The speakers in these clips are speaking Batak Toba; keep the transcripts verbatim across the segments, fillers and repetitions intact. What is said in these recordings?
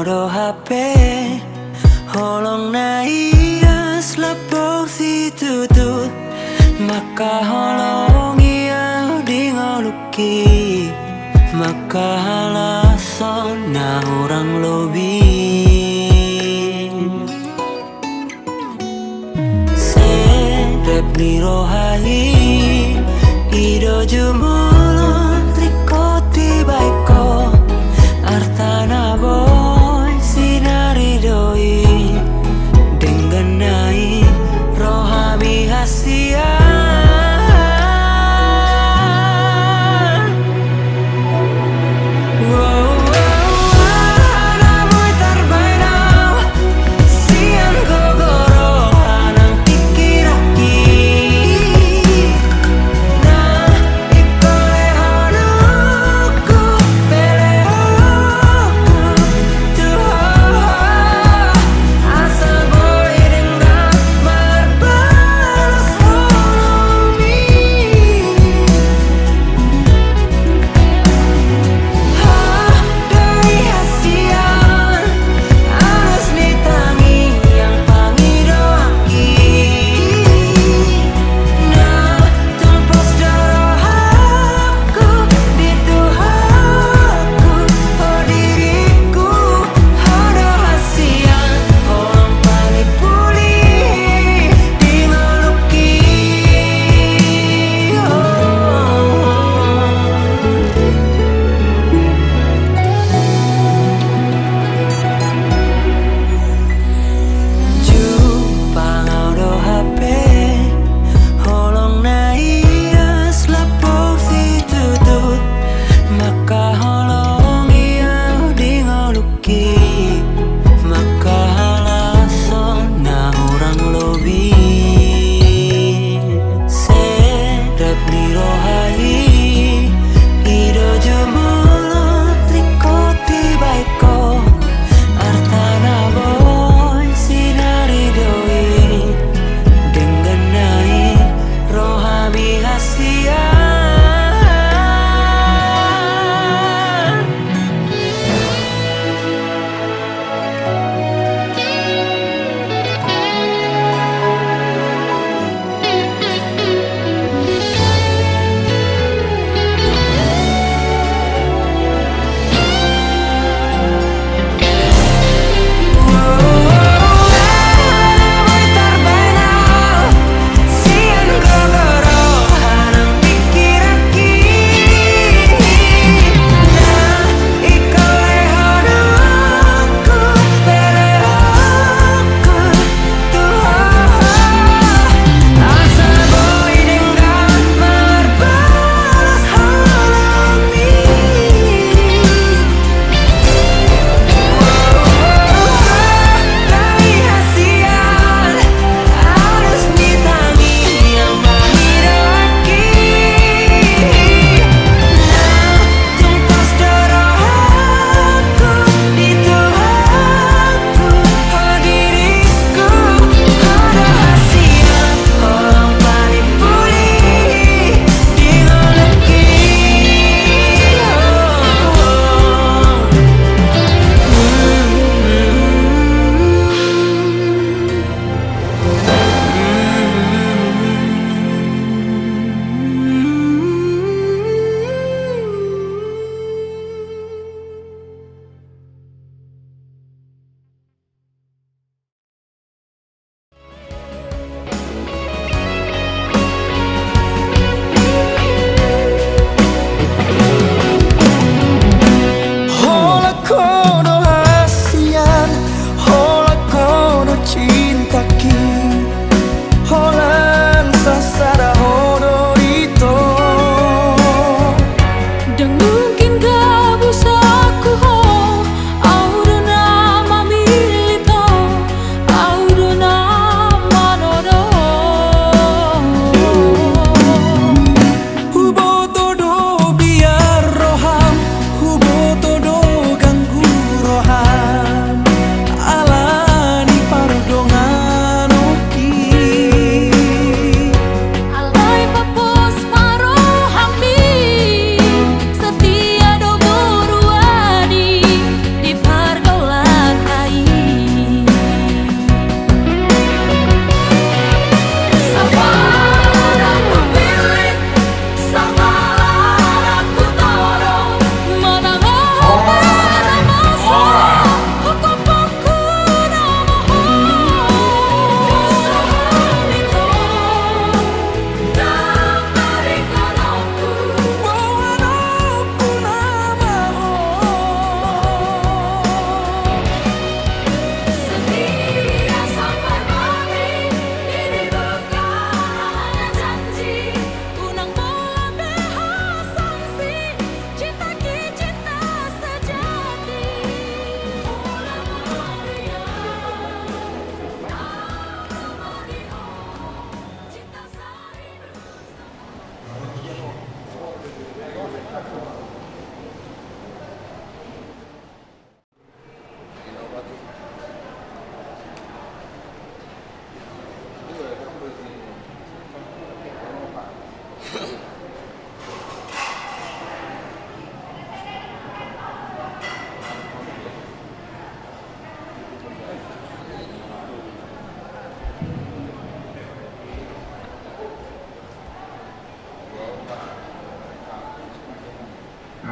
Roha pe holong na ias lambok situtu, mangkaholongi ahu di ngolungki, mangkahalashon na hurang lobi. Serep ni roha i, i do jumolo ringkot dibahen ho, arta na boi sinari do i, denggan na i rohami hasian.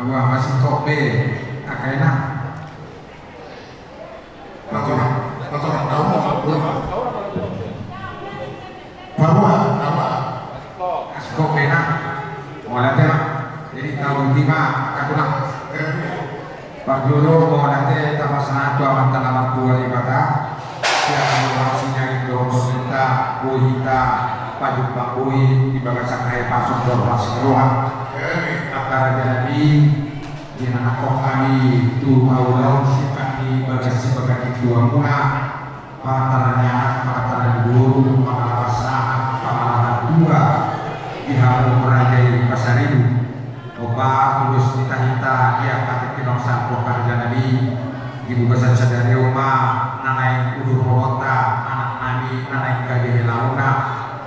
Wah, masih kok be, agak enak. Paruan, paruan, paruan, paruan. Askop enak. Mauliate ma. Jadi tahu lima, angka tulang. Parjolo mauliate tapasahat tu Amanta na martua Debata. Sian hamu roha sinangin dohot hita, boi hita pajumpang boi di bagasan hahipason dohot las ni roha. Angka raja nami, Di na nangkok hami tu aula on, sian hami bagas sibagas di tuamuna, pangarantoan, pangarantoan di boru, pangalapan sahat, pangalapan tua, di hamu raja i Pasaribu. Opa, tudos hita hita, di angka tingki bangsa, angka raja nami, di bagasan sadari on ma, na naeng udur rohanta, anak nami, na naeng gabe helaona,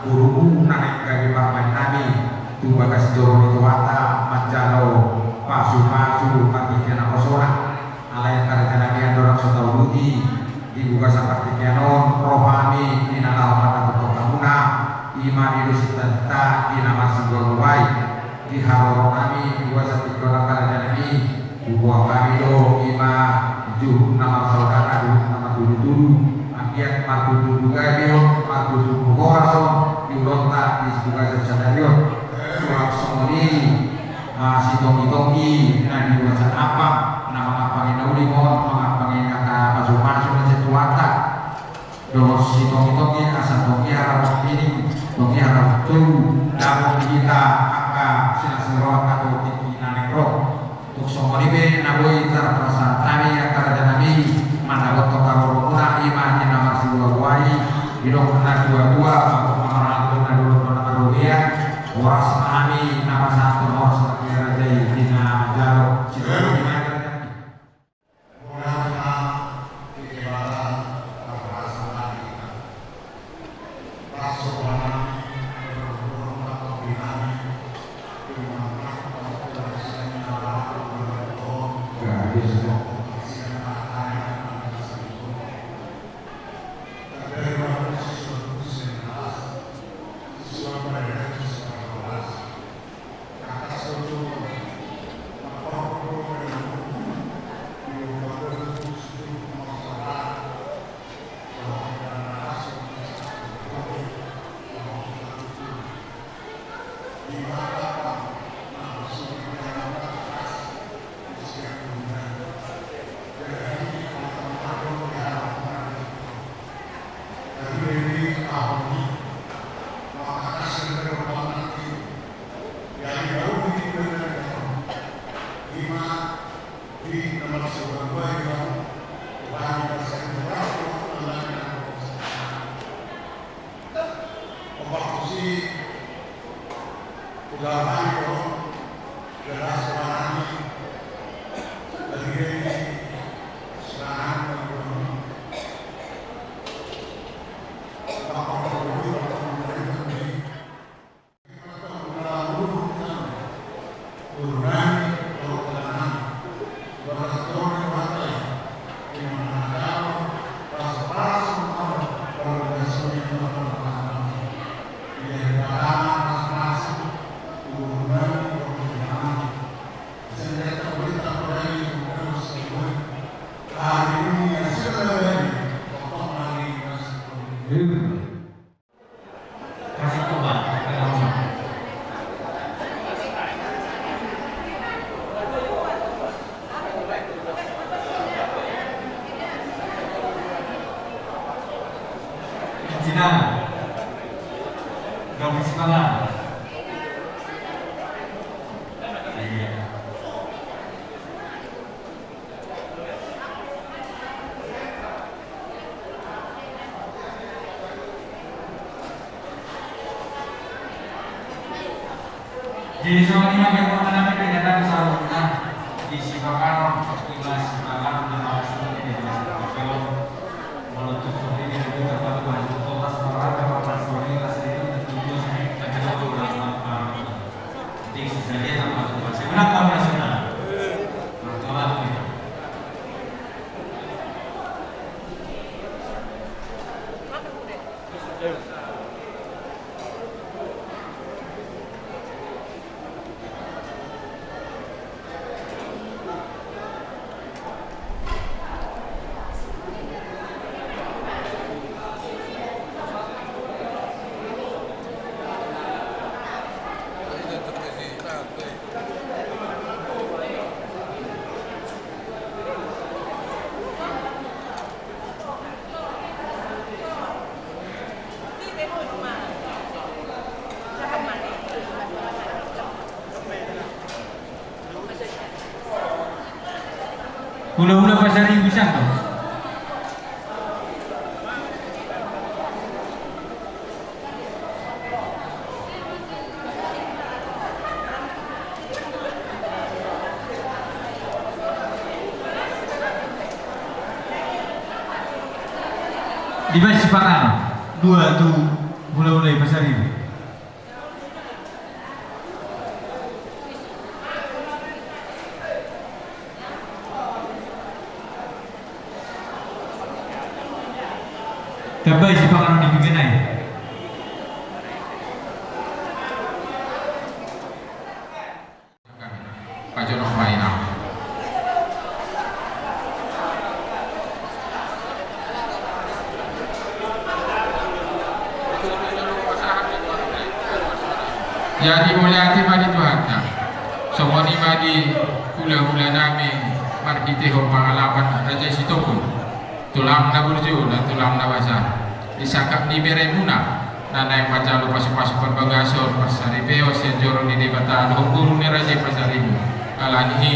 borumu, na naeng gabe parumaen nami, tu bagas joro ni Tuhanta, manjalo pasupasu, marhite naposona. Alai angka raja nami, andorang so tauluti, di bagasan partingkian on, roha nami, di na laho mandapothon hamuna, i ma di dos hita, di na marsibuabuai, di haroro nami, di bagasan tingki on angka raja nami, huboan hami do, i ma juhut na marsaudara, juhut na martudutudu, anggiat martutudu gabe on, martutudu horas on, di ulaonta, di bagasan sadari on. Suang songon i, ah, sitongitongit na di bagasan ampang, na mangampangi na uli on, mangampangi angka pasupasu na sian Tuhanta. Dohot sitongitongit, asa tonggi harabuan pining, tonggi harabuan togu, dapot di hita angka silas ni roha tu tingki na naeng ro. Tung songon i pe na boi tarpasahat hami angka raja nami, mandapothon haroromuna, i ma di na marsibuabuai, didok na tuatua, pangkop na marhalto, na dolok na marrobean, horas ma hami na pasahathon horas, raja i di na manjalo. Sitongitongit ma raja nami. Jadi songon i ma, dia mau menang, dia datang saudara di Sipakan, di Sipakan, di Sipakan. Hulahula Pasaribu sian do. Dibaen sipanganon dua tu hulahula i Pasaribu. Tambai sipanganon di piga nai. Pajonok ma inang. Jadi mauliate ma di Tuhanta. Songon i ma di hulahula nami marhitehon pangalapan Raja i Sitompul. Tulang na burju, na tulang na basa. Di sangkap ni beremuna na naeng manjalo pasupasu parbagason, parsaripeon sian joro ni Debata dohot boru ni Raja i Pasaribu. Alani i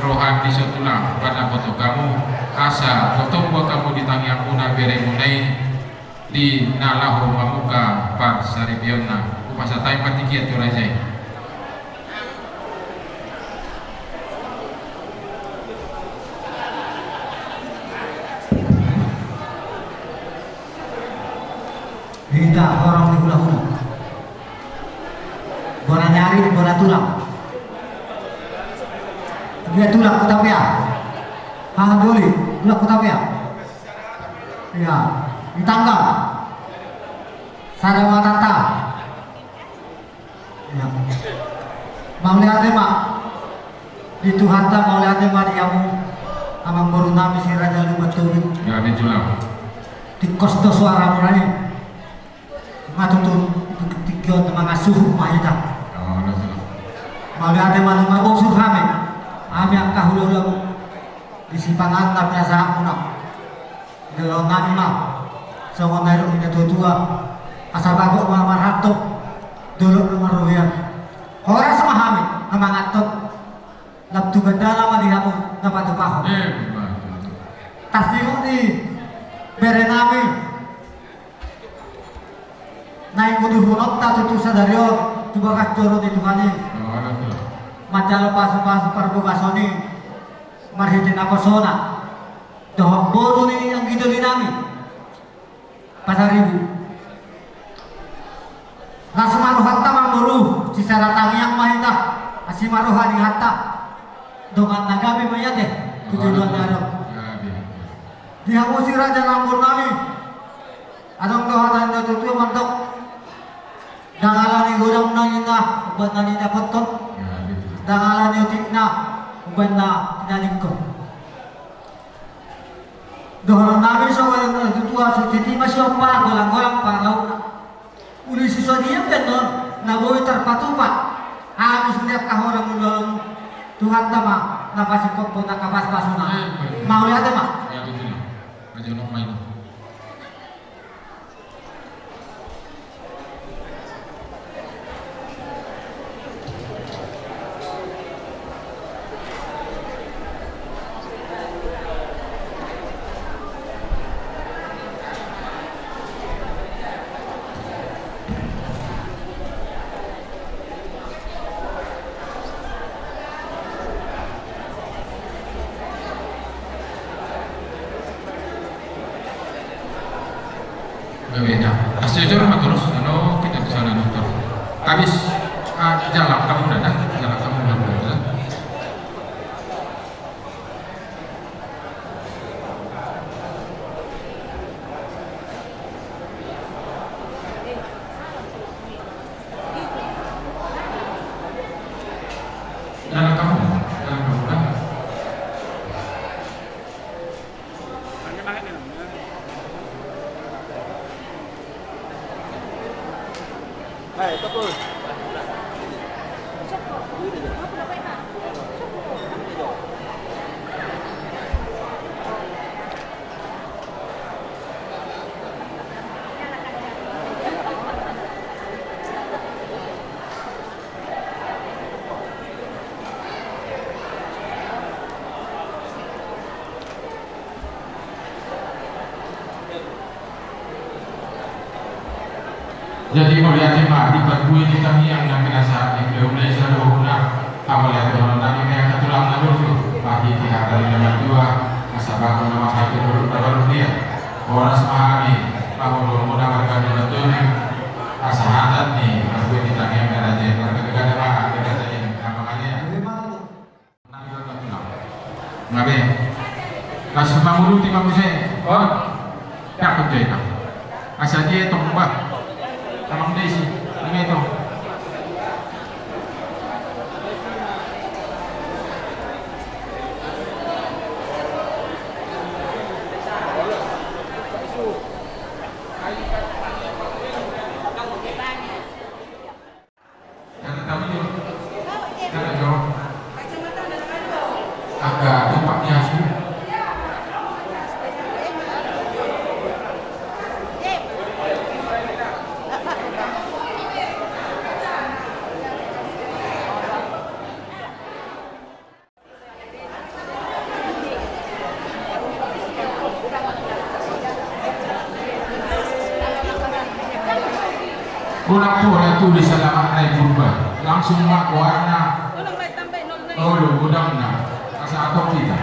roham di son tulang, panapothon hamu asa tongtong boan hamu di tangiangmuna beremuna i di na laho mamungka parsaripeonna. Hupasahat hami ma tingki i tu raja i. Hita horong ni hulahula. Bona ni ari, bona tulang. Dia tulang Hutapea. Haha doli, tulang Hutapea. Ia, di tanggal. Sada ma tata. Ia. Mauliate ma di Tuhanta, mauliate ma di hamu amangboru nami si Raja Lumban Tobing. Ia, di tulang. Tingkos do suara muna i. Nga tutu, tingki on mangasuhuk ma hita. Mauliate ma na marbosur hami. Hami angka hulahula di sipanganon na pinasahatmuna. Jolo nami ma songon na nidok ni natuatua. Asa bagot ma marhalto, dolok ma marrobean. Horas ma hami na manganhon. Lam tu gandana ma di hamu na patupahon. Tarsingkop ni bere nami. Na ingkon diuduhononta tutu sadari on tu bagas joro ni Tuhan i. Manjalo pasupasu parbagason i marhite naposona dohot boru ni anggi doli nami Pasaribu. Las ma rohanta ma boru, sisada tangiang ma hita, asi ma roha ni hata. Dongan na gabe ma i ate tu joloan ni ari on. Di hamu si raja na umur nami. Adong do hata ni natuatua mandok. Ndang ala ni godangna ninna umbahen na nidapothon. Ndang ala ni otikna umbahen na tinadingkon. Dohonon nami songon na natuatua, sititi ma siompa, golang-golang pangarahutna. Uli siso dia pe annon na boi tarpatupa. Hami sude angka horong ni hulahula, Tuhanta ma na pasingkophon angka pasupasuna. Mauliate ma. Ia, betul. Pajonok ma i. Bebeda. Asi jor ma torus, anu, kita bisa nonton. Habis, ah, jalan kamu dah, dah. Jalan kamu dah, dah. Jalan kamu, jalan kamu dah. Jadi mauliate ma di parbue ni tangiang na pinasahat ni hulahula i saluhutna. Mauliate ma di hatulang na burju, marhite hata ni na martua, asa bangun ma hami tu dolok na baru dia. Horas ma hami mangulurmu na marga Dona Tuni. Asa hata ni parbue ni tangiang na raja i marga Degana ma, Degana i na mangalean. Ngabe. Pas manguluti ma muse. On. Takut jai kau. Asa dia tong bah. Amang Desi. Ngabe tong. Unang pola tulis alamatna i Purba, langsung ma goarna. Olo, godangna. Asa atok hita.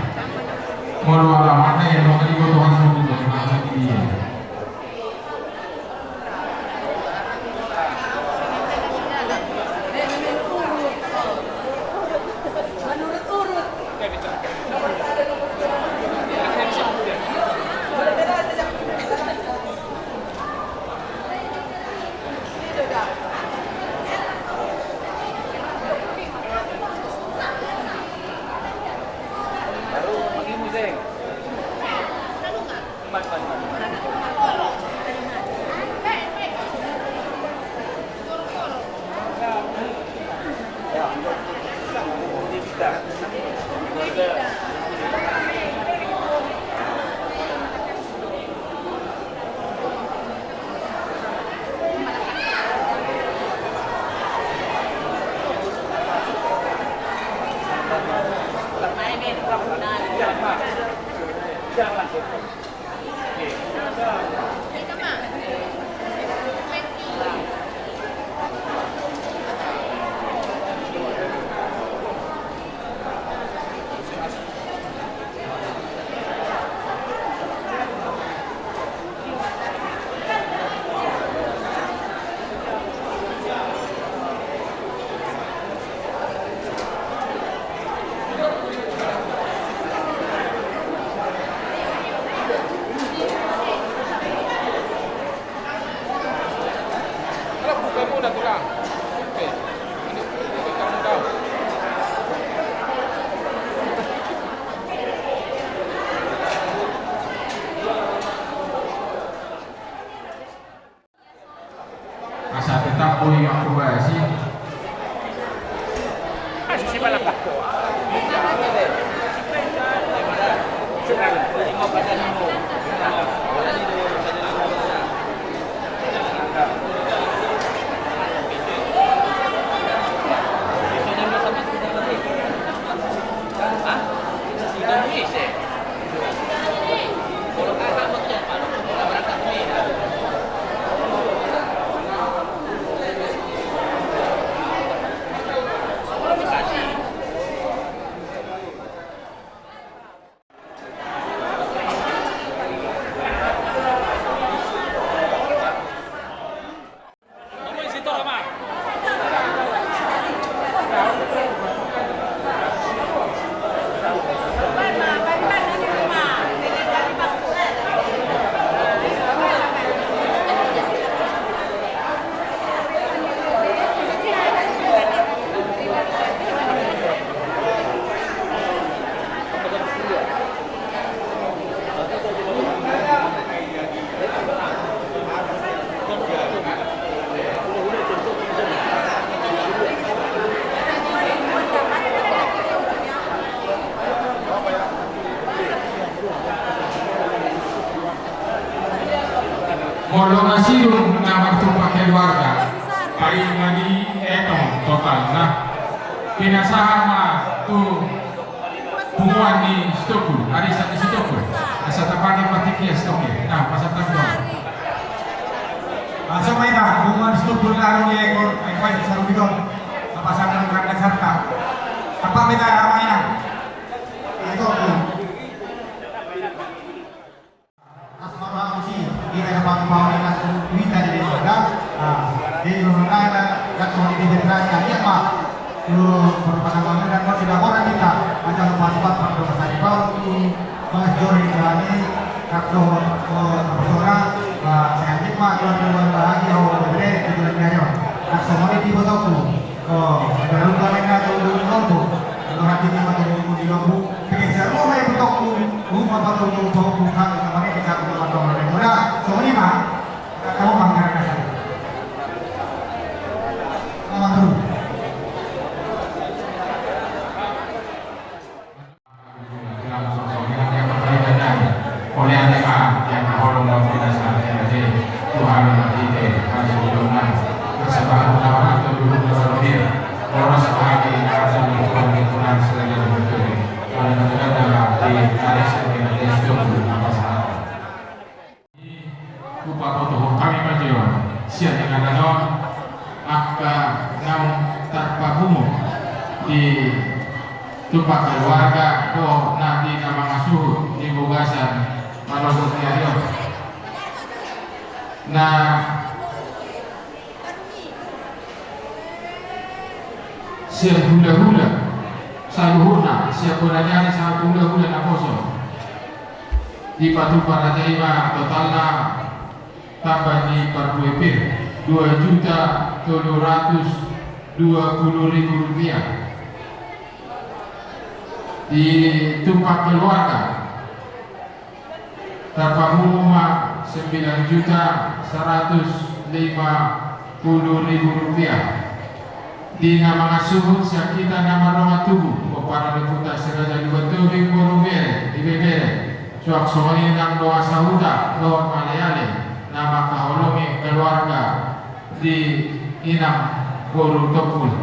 Molo alamatna i, molo diboto hasuhu, godangna dia. Asa tetap boi mangkobasi. Molo na sidung na martumpak keluarga, paima di etong totalna. Pinasahat ma tu punguan ni Sitoku, arisan ni Sitoku. Asa tapake patik ia Sitoku. Nah, pasahat ma. Asa ma ina punguan Pulgaru di ekor, ekor di salubigon. Apa sana dengan dasar tak? Apa beda ramainya? Itu. Asmara Amusi, kita dapat mau dengan cerita di Desa Gas. Ah, di Desa Gas, Gas mau di Desa Gas, ya, Pak. Itu merupakan bangunan mau dilaporkan kita. Ada lupa sempat pada masa depan itu Mas Jori Jani, Kakto, eh, Persona, eh, saya Jitma, Tuan Tuan Bahagia, oh, bere, itu Tuan Jani. Nah, semua ini buat aku. Oh, ada lupa mereka atau dulu nonton. Kalau hati dia mata dulu di lampu, pengen saya mau main betok dulu. Lupa atau lupa bukan, kemarin kita lupa atau ada. Udah, semua ini, Pak. Kata orang kata saya. Nomor dulu. Hupabotohon hami ma jo sian inganan on angka naung tarpapungu di tumpak keluarga dohot na di na mangasuhut di bagasan manogot ni ari on. Na sian hulahula saluhutna, sian bona ni ari sahat tu hulahula naposo. Dipatupa raja i ma totalna tamba ni parbue pir dua juta tolu ratus dua puluh ribu rupiah. Di tumpak keluarga tarpapungu ma sembilan juta seratus lima puluh ribu rupiah. Di na mangasuhut sian hita na mardongan tubu, pomparan ni ompunta Si Raja Lumban Tobing boru bere, ibebere, suang songon i nang dongan sahuta dohot aleale na mangkaholongi keluarga di inang boru Tompul.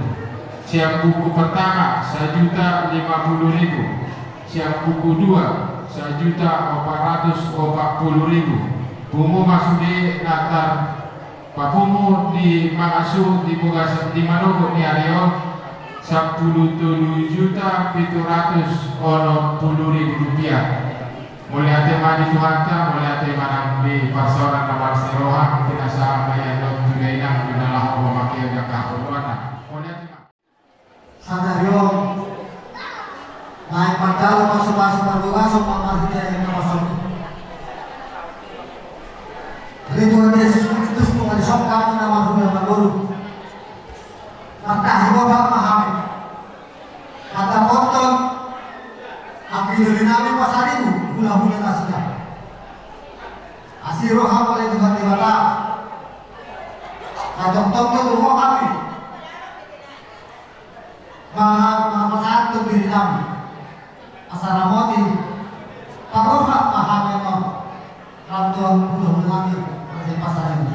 Sian buku pertama sajuta lima puluh ribu, sian buku dua sajuta opat ratus opat puluh ribu. Pungu ma sude na tarpapungu di mangasuhut di bagasan di manogot ni ari on sampulu tolu juta pitu ratus onom puluh ribu rupiah. Mauliate ma di Tuhanta, mauliate ma nang di parsaoran na malas ni roha, di na sahat ma i annon tu dainang, di na laho mamangke angka haporluanna. Mauliate ma. Sadari on naeng manjalo pasupasu parbagason ma marhite na pasal i. Ri Tuhan Jesus Kristus, Tuhan, di son hami na marhula marboru. Martahi boha ma hami. Mandapothon hapindolinami pasaribu hulahula nasida. Asi roha mole Tuhan Debata. Na tongtong do tu Ho hami. Manga-, mangapasahathon dirinami. Asa ramoti. Parroha ma hami on. Rantuan hulahula nami, raja i pasaribu.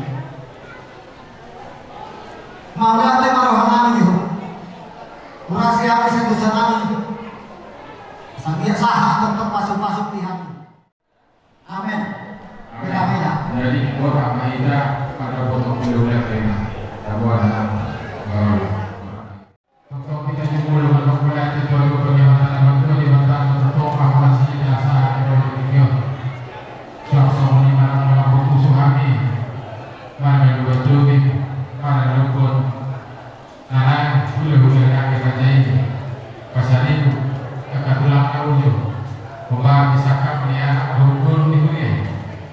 Mauliate ma roha nami di Ho. Urasi hami sian dosa nami. Asa sahat tongtong pasupasu di hami. Amen. Amen. Amen. Jadi, boha ma hita pada potong hulahula tema. Tabuan. Tongtong hita jumolo mandok mauliate tu Amanta na martua Debata na martonggo asi ni asa ni roha ni tingki on. Suang songon i ma nang mangapung pusu hami, mana Lumban Tobing, mana Lumban na lain, hulahula nami raja i pasaribu, angka tulang na uju. Hombar di sangkap ni anak dohot boru ni huria i.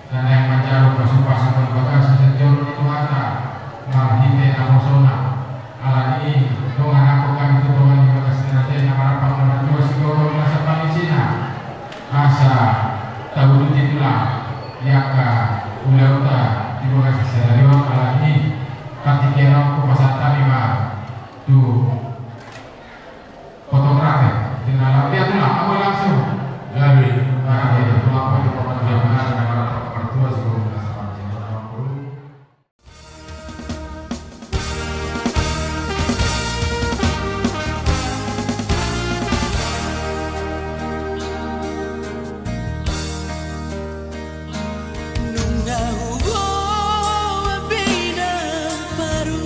Na naeng manjalo pasupasu parbagason sian joro ni Tuhanta marhite naposona. Alani i, dongan anak hami tu tonga ni bagas ni raja i na marampang na martua sigompa na sapangisina. Asa tauduti tulang i angka ulaonta di bagas ni sadari on, alani i partingkian on hupasahat hami ma tu Potong rakyat, tinggal dia tulang, apa langsung? Jadi, nah, itu tulang, apa itu, potong rakyat, nah, nah, nah, mertua sih, kalau nggak salah, sih, orang tua. Nunga huboan pe inang paru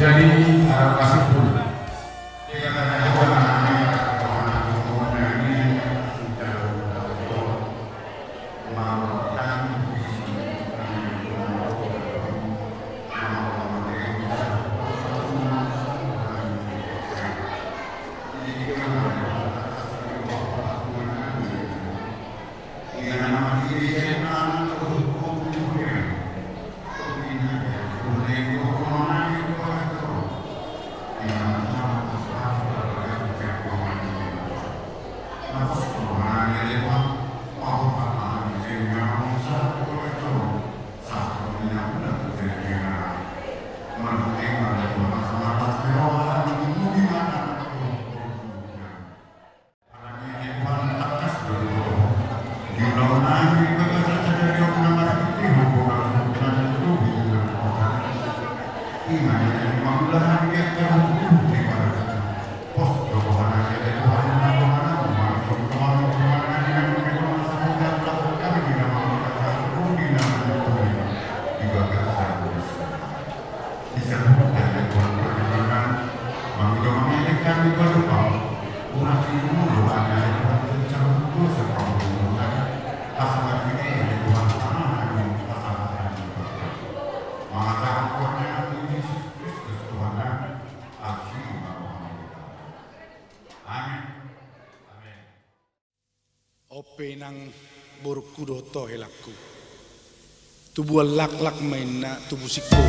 Jadi, eh, kasih pun. Amin. Amin. On pe inang, borungku dohot ho helangku. Tubuan laklak ma inna tubu singkoru.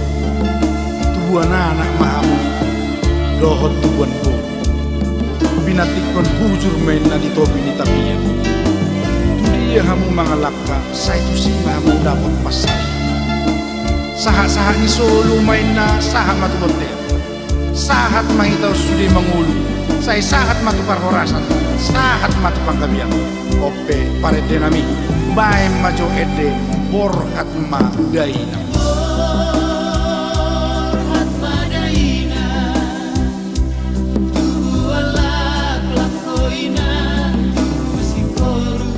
Tubuan anak ma hamu dohot tubuan boru. Pinantikhon hujur ma inna di topi ni tapian. Tudia hamu mangalangka, sai tusi ma hamu dapot pansarian. Sahat-sahat ni solu ma inna sahat ma tu bontean. Sahat ma hita on sude mangolu, sai sahat ma tu parhorasan, sahat ma tu panggabean. On pe parendenami, baen ma jo ende borhat ma dainang. Borhat ma dainang, tubuan laklak ho inang tubu singkoru.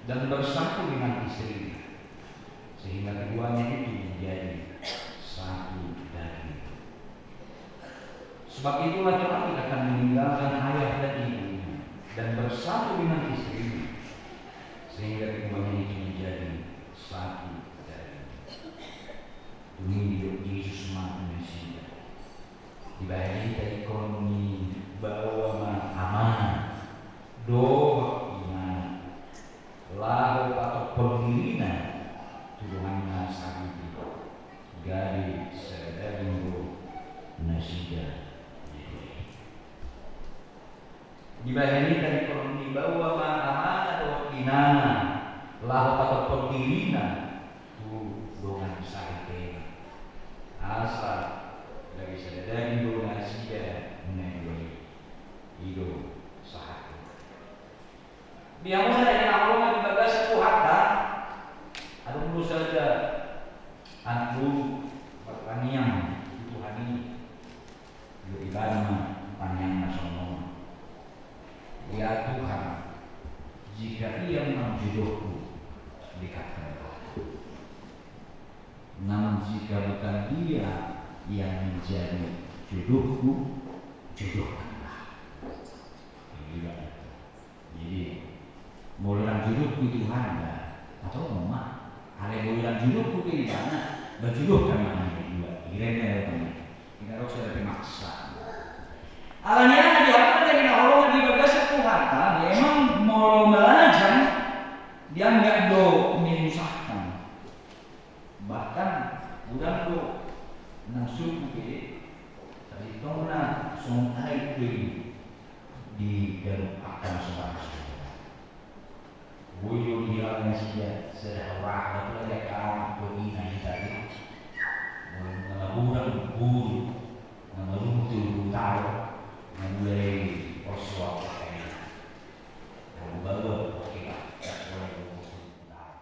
dan bersatu dengan istrinya, sehingga keduanya itu menjadi satu daging. Sebab itulah lelaki akan meninggalkan ayah dan ibunya dan bersatu dengan istrinya, sehingga keduanya itu menjadi satu daging. Dung i didok Jesus ma tu nasida: Dibahen hita ingkon ni baoa ma amana dohot inana, laho patophon dirina tu donganna sahit i, gabe sada daging do nasida. Dibahen hita ingkon ni baoa ma amana dohot inana, laho patophon dirina tu dongan sahitena, asa gabe sada daging do nasida na dua i. I do sahat. Di hamu na hinaholongan di bagasan Tuhanta, adong do sada anak boru martangiang tu Tuhan i. Didok ibana ma tangiangna songon on: Ya Tuhan, jika ia memang jodohku, dekatkanlah. Namun jika bukan dia yang menjadi jodohku, jodohkanlah. Jadi, molo ndang jodohku Tuhan, ba, atau ma, alai molo ndang jodohku pe ibana, ba jodohkan ma hami dua. Irinna do hami. Inda adong sada pe maksa. Alani i, di hamu na hinaholongan di bagasan Tuhanta, memang molo malajang dianggap do menyusahkan. Bahkan godang do na suku pe, tapi tong na songon aek do i di ganup angka na so marhasohotan. Boi do dihilala nasida sada haurahan, apalagi angka anak dohot ina i tadi. Molo na magodang boru, na malungun tu boru tao, na mulai poso angka ina. Na baoa do, oke lah, tak boleh boru tao.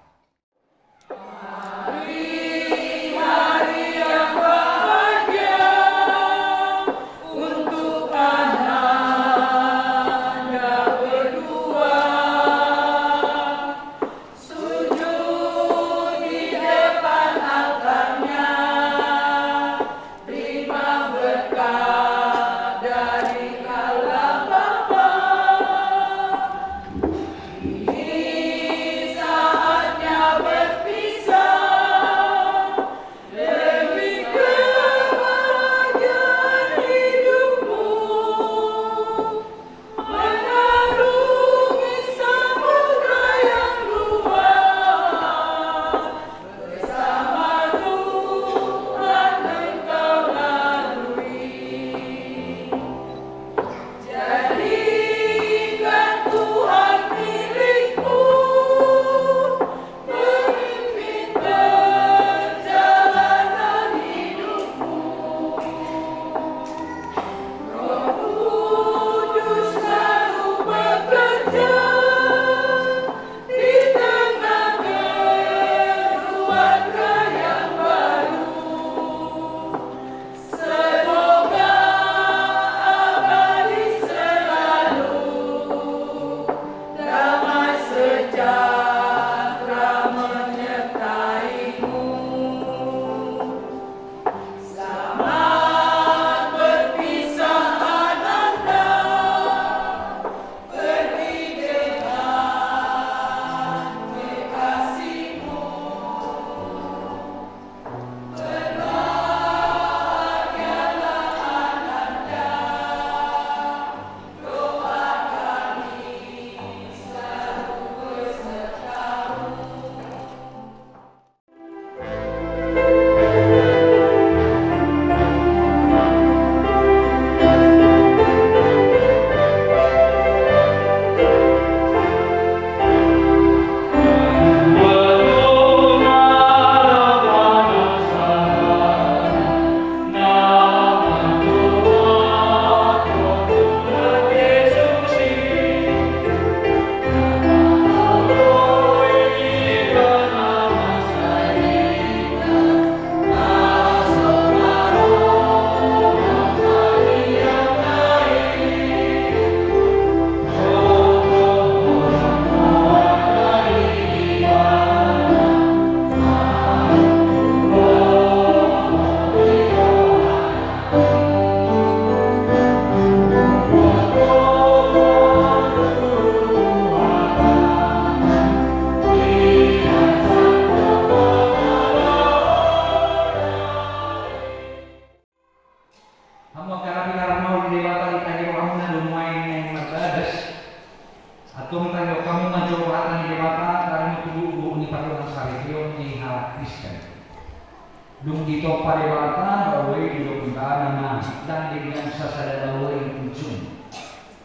Ditompa Debata baoa i, didok ibana ma, ndang denggan sasada baoa i ujung.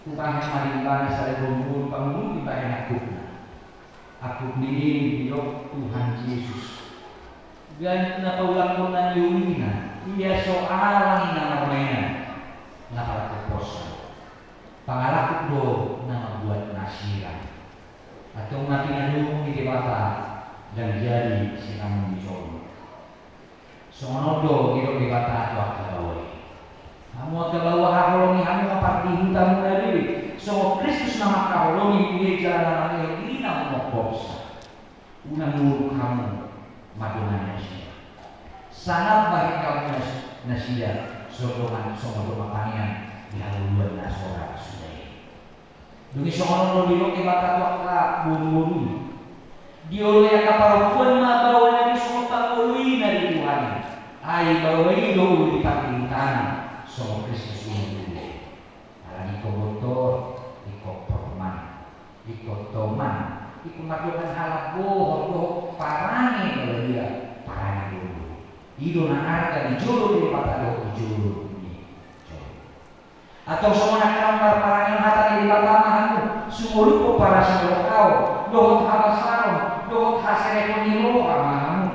Hubahen ma di ibana sada boru-boru pangulu dibahen angkupna. Angkup ni i didok Tuhan Jesus. Ganup na paulakkon na niulina, ia so ala ni na marmainan, na parangkuponsa. Pangalangkup do na mambuat nasirang. Antong na pinadomu ni Debata ndang jadi siramon ni jolma. Songon on do didok Debata tu angka baoa i. Hamu angka baoa, haholongi hamu ma pardihutamuna be, songon Kristus na mangkaholongi muse jala na manihot dirina mangkophopsa. Unang muruk hamu mandongani nasida. Sangap bahen hamu nas-, nasida songon dongan, songon dongan pangean di hangoluan na so ra suda i. Dung i songon on do didok Debata tu angka boru-boru i. Dioloi angka parompuan ma baoa nami songon pangoloi na di Tuhan i. Ai baoa i do ulu ni pardihutana songon Kristus ulu ni tubu i. Alani ingkon bontor, ingkon porman, ingkon toman, ingkon mardongan halak bohor dohot parange na badia, parange boru. I do na arga di jolo ni Debata dohot di jolo ni jolma. Antong songon angka na marparange on, hata ni Debata ma hamu, sumoluphon parasinodohon dohot habasaron dohot haserepon ni roha ma hamu.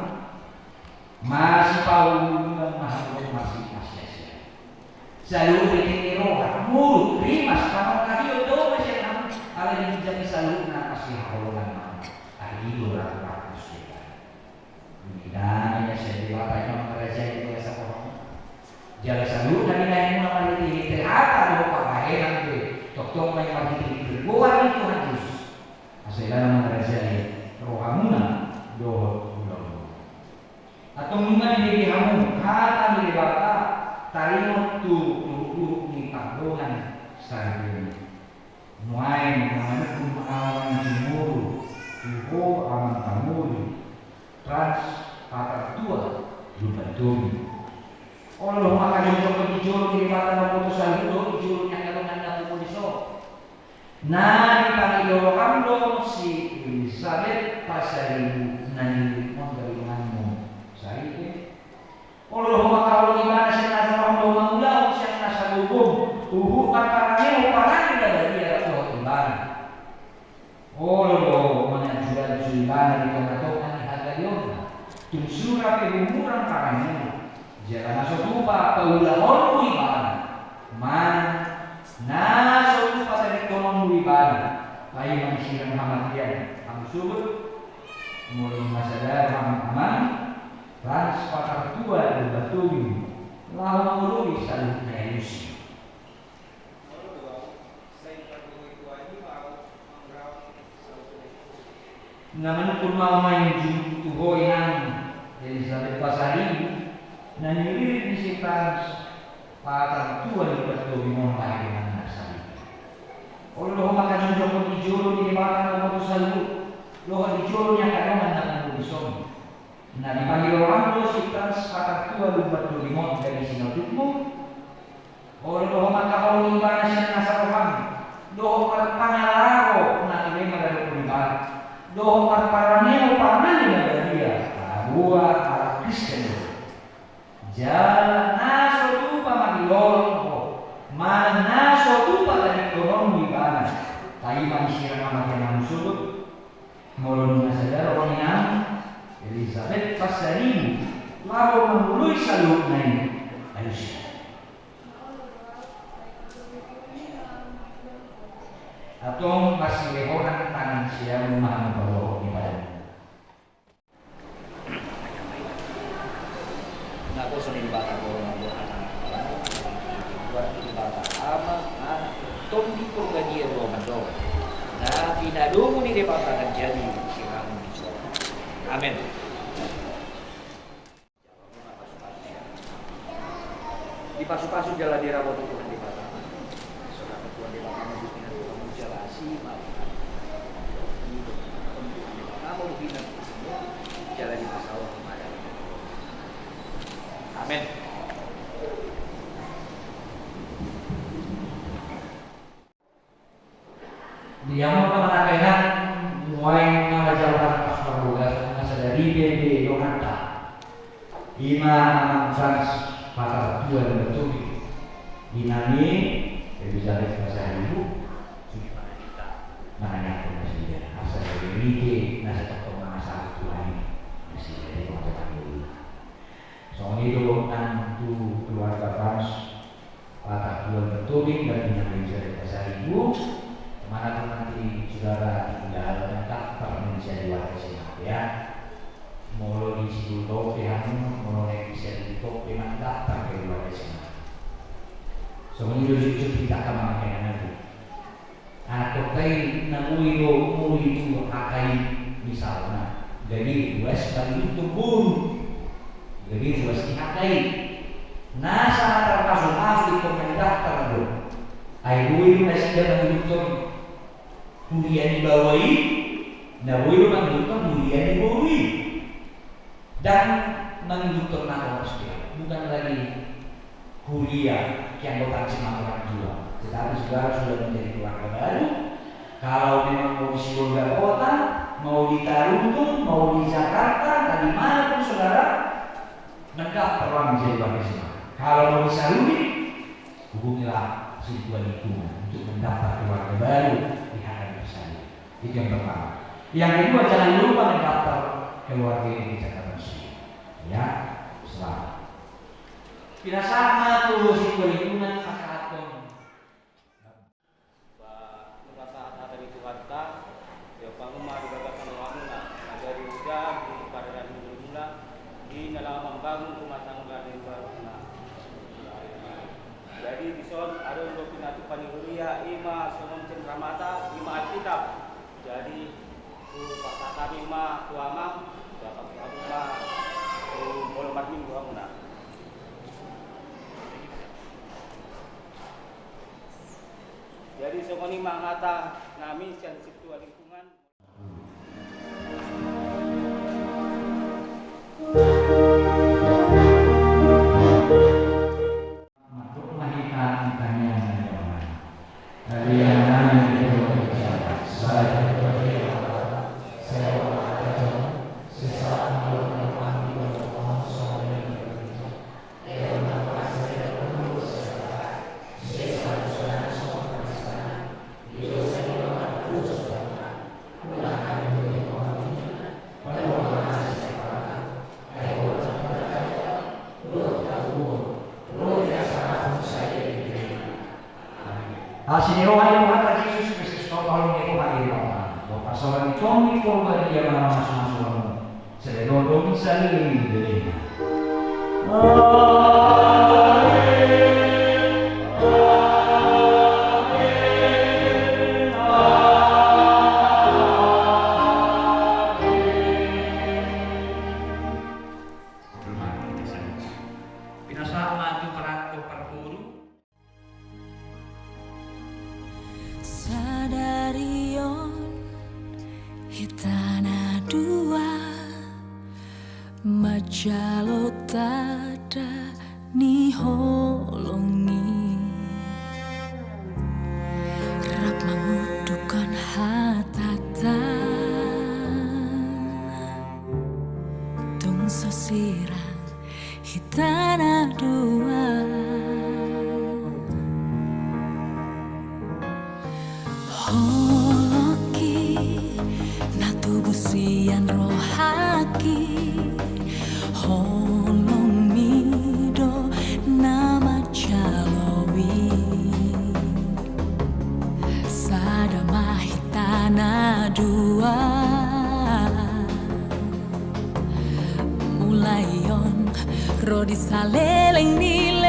Masipaulu-uluan ma hamu dohot masi-, masiasian. Saluhut tingki ni roha, muruk, rimas, panongkahion do muse sian hamu, alai di ginjang ni saluhutna masihaholongan ma hamu. Ai i do ratu-ratu sude. Dung i damai na sian Debata i ma mangarajai di bagasan rohamuna. Jala saluhutna binahenmuna marhite-hite hata dohot pambahenan be, tongtong ma i marhite-hite goar ni Tuhan Jesus. Asa ibana mangarajai rohamuna dohot ulaonmuna. Antong nunga dibege hamu hata ni Debata taringot tu uhuk-uhuk ni pardongan saripeon i. Nuaeng na manungkun ahu manjumuru tu ho amang pangurupi, Frans Patar Tua Lumban Tobing. Olo do ho mangkajongjongkon di jolo ni Debata na umboto saluhut dohot di jolo ni angka dongan na pungu dison. Na dipangido roham do si Elisabet Pasaribu na nilirik on gabe donganmu saripe. Olo do ho mangkaholongi ibana sian nasa roham dohot mangulahon sian nasa gomgom uhuk marparange, parange na badia rap dohot ibana. Olo do ho mananju-anju ibana di tonga-tonga ni hagaleonna, tung sura pe humurang parangena. Jala na so tupa paulahonmu ibana, manang na so tupa tadingkononmu ibana, paima disirang hamatean hamu sogot. Molo nunga sadar hamu amang, Frans Patar Tua Lumban Tobing, laho mangoloi saluhut na i alusi. Na manungkun ma ahu manjumuru tu ho inang Elisabet Pasaribu na nilirik ni si Frans Patar Tua Lumban Tobing on laho donganna saripe. Olo do ho mangkajongjongkon di jolo ni Debata na umboto saluhut dohot di jolo ni angka dongan na pungu dison. Na dipangido roham do si Frans Patar Tua Lumban Tobing on gabe sinondukmu. Olo do ho mangkaholongi ibana sian nasa roham dohot marpangalaho na tole maradophon ibana dohot marparange parange na badia, paboa halak Kristen do ho. Jala na so tupa mangilolot ho manang na so tupa tadingkononmu ibana, paima disirang hamatean hamu sogot. Molo nunga sadar ho inang Elisabet Pasaribu, laho mangoloi saluhutna i alusi. Antong marsilehonan tangan siamun ma hamu paboahon ni padan. Naposo ni Debata Ama, Anak, Tondi Porbadia dua mandok. Na pinadomu ni Debata ndang jadi siramon ni jolma. Amen. Dipasu-pasu jala dirapoti Tuhan Debata. Songon Tuhan Debata ma butina Tuhan jala asi ma. Tuhan Debata ma butina jala dipasaut. Amen. Di hamu angka anak, nuaeng ma jala pas marbolas, nunga sadari be donganta. Ima Amang Frans Patar Tuan Berturi, inang i Elizabeth Pasaribu, manangiangkon nasida asa jadi rite na sai tongtong mangasahon Tuhan i nasida di tongtong ni. Songon i do nang tu keluarga Frans Patar Tuan Berturi, dan inang Elizabeth Pasaribu, manang nanti saudara tinggal, mendaftar menjadi warga Sinabea. Molo di Sibolga pe hamu, molo naeng di Sibolga pe mendaftar jadi warga Sinabea. Songon i do jujur di tangka mangkena nanti. Anak kotai na boi do muli tu H K I misalna, jadi ruas bagi untuk guru, jadi ruas di H K I. Nasa na tarpasuk-pasuk di pemain daftar do. Ai boi do nasida mangidupkon huria ni baoa i, na boi do mangidupkon huria ni boru i. Dan mangidupkon na horas dia, bukan lagi huria keanggotaan Simatupang Jua, tetapi saudara sudah menjadi keluarga baru. Kalau memang mau di Sibolga Kota, mau di Tarutung, mau di Jakarta, atau di mana pun saudara mendaftar menjadi warga Simatupang. Kalau mau di Sarudin, hubungilah si ketua lingkungan untuk mendaftar keluarga baru di H K I Persada. Itu yang pertama. Yang kedua, jangan lupa mendaftar keluarga ini di Jakarta Muslim. Ya, selamat. Pinasahat ma tu si ketua lingkungan, pasahathon. Ba, nunga sahat hata ni Tuhanta, ia panguhum ma di bagasan rohamuna, na jadi uda di paradaran ni jolomuna, di na laho mambangun rumah tangga na imbaru na. Jadi dison adong do pinatupa ni huria, ima songon cenderamata, ima Alkitab. Jadi tu pasahat hami ma tu amang, tu amang, tu amang ma, tu molo marminggu hamuna. Jadi songon i ma hata nami sian si ketua lingkungan. Mandok ma hita di tangiang ni roha. Haleluya. Asi ni roha ni Tuhanta Jesus Kristus, dohot holong ni roha ni Debata, dohot parsaoran ni Tondi Porbadia, manang masumasu hamu. Salelengleleng ni salelengleleng. Amen. Amen. Amen. Pinasahat ma tu parangko parboru. Sadari on hita na dua manjalo tanda ni holong i, rap mangundukhon hatanta tung so sirang hita na dua. Holongki na tubu sian rohangki, holongmi do na manjalo i. Sada ma hita na dua. Mulai on ro di saleleng ni